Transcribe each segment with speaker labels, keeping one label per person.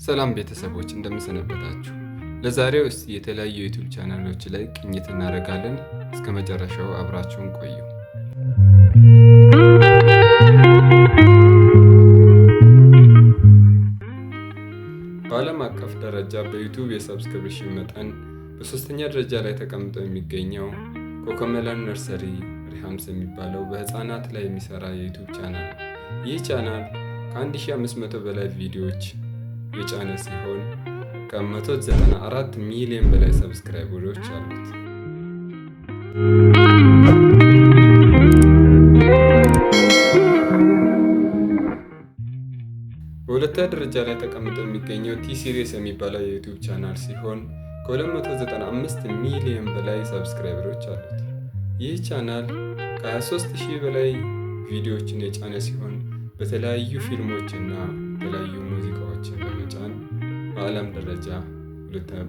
Speaker 1: ሰላም ቤተሰቦች፣ እንደምን ሰነበታችሁ። ለዛሬው እስቲ የተለያዩ የ YouTube ቻናሎች ላይ ቅኝት እናደርጋለን። እስከ መጨረሻው አብራችሁን ቆዩ። በዓለም አቀፍ ደረጃ በ YouTube የ subscription መጠን በሶስተኛ ደረጃ ላይ ተቀምጦ የሚገኘው Cocomelon Nursery Rhymes የሚባለው በህፃናት ላይ የሚሰራ የ YouTube ቻናል ነው። ይህ ቻናል ከ1500 በላይ ቪዲዮዎች የጫነ ሲሆን ከ194 ሚሊዮን በላይ subscriber ኦች አሉት። በሁለተኛ ደረጃ ላይ ተቀምጦ የሚገኘው T-Series የሚባለው የ YouTube ቻናል ሲሆን ከ295 ሚሊዮን በላይ subscriber ኦች አሉት። ይህ ቻናል ከ23,000 በላይ ቪዲዮዎችን የጫነ ሲሆን በተለያዩ ፊልሞች እና የተለያዩ ሙዚቃዎችን በመጫን በዓለም ደረጃ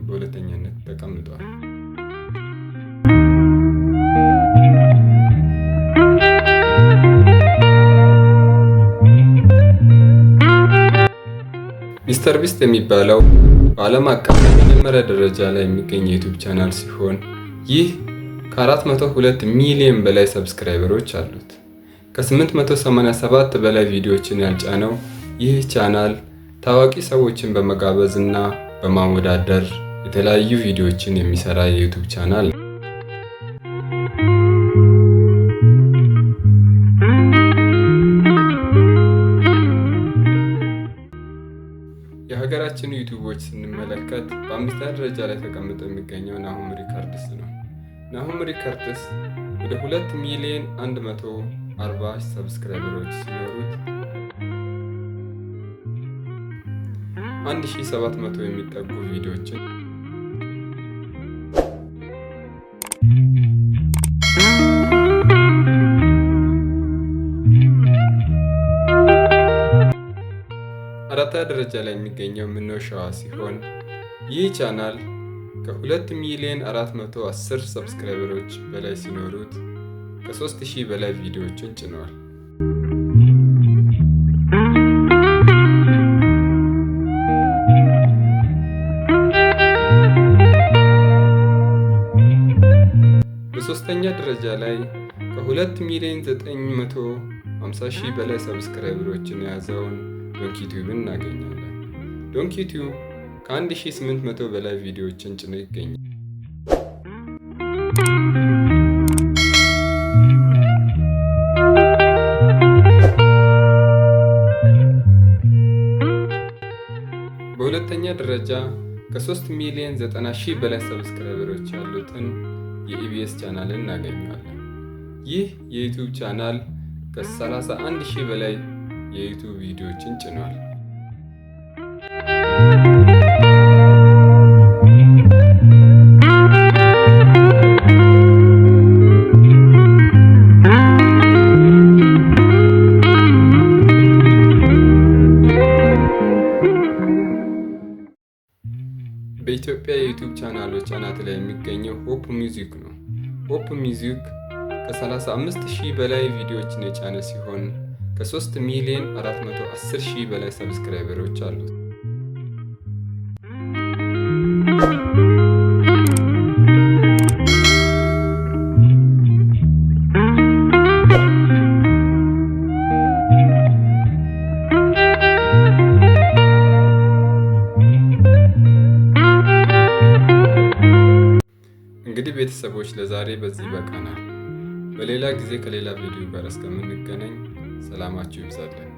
Speaker 1: በሁለተኛነት ተቀምጧል። MrBeast የሚባለው በዓለም አቀፍ የመጀመሪያ ደረጃ ላይ የሚገኝ የ YouTube ቻናል ሲሆን ይህ ከ402 ሚሊዮን በላይ subscriber ኦች አሉት። ከ887 በላይ ቪዲዮዎችን ያልጫነው ይህ ቻናል ታዋቂ ሰዎችን በመጋበዝ እና በማወዳደር የተለያዩ ቪዲዮዎችን የሚሰራ የ YouTube ቻናል ነው። የሀገራችን YouTube ኦች ስንመለከት በአምስተኛ ደረጃ ላይ ተቀምጦ የሚገኘው ናሆም Records ነው። ናሆም Records ወደ 2 ሚሊዮን 140 subscriber ኦች ሲኖሩት 1700 የሚጠጉ ቪዲዮዎችን አራተኛ ደረጃ ላይ የሚገኘው ምነው ሸዋ ሲሆን ይህ ቻናል ከ2 ሚሊዮን 410 subscriber ኦች በላይ ሲኖሩት ከ3000 በላይ ቪዲዮዎችን ጭነዋል። በሶስተኛ ደረጃ ላይ ከ2 ሚሊዮን 950 ሺህ በላይ subscriber ኦችን የያዘውን Donkey Tube ን እናገኛለን። Donkey Tube ከ1800 በላይ ቪዲዮዎችን ጭኖ ይገኛል። በሁለተኛ ደረጃ ከ3 ሚሊዮን 90 ሺህ በላይ subscriber ኦች ያሉትን የ EBS ቻናልን እናገኘዋለን። ይህ የ YouTube ቻናል ከ31 ሺህ በላይ የ YouTube ቪዲዮዎችን ጭኗል። በኢትዮጵያ የ YouTube ቻናሎች አናት ላይ የሚገኘው Hope Music ነው። Hope Music ከ35 ሺህ በላይ ቪዲዮዎችን የጫነ ሲሆን ከ3 ሚሊዮን 410 ሺህ በላይ subscriber ኦች አሉት። እንግዲህ ቤተሰቦች፣ ለዛሬ በዚህ ይበቃናል። በሌላ ጊዜ ከሌላ ቪዲዮ ጋር እስከምንገናኝ ሰላማችሁ ይብዛልን።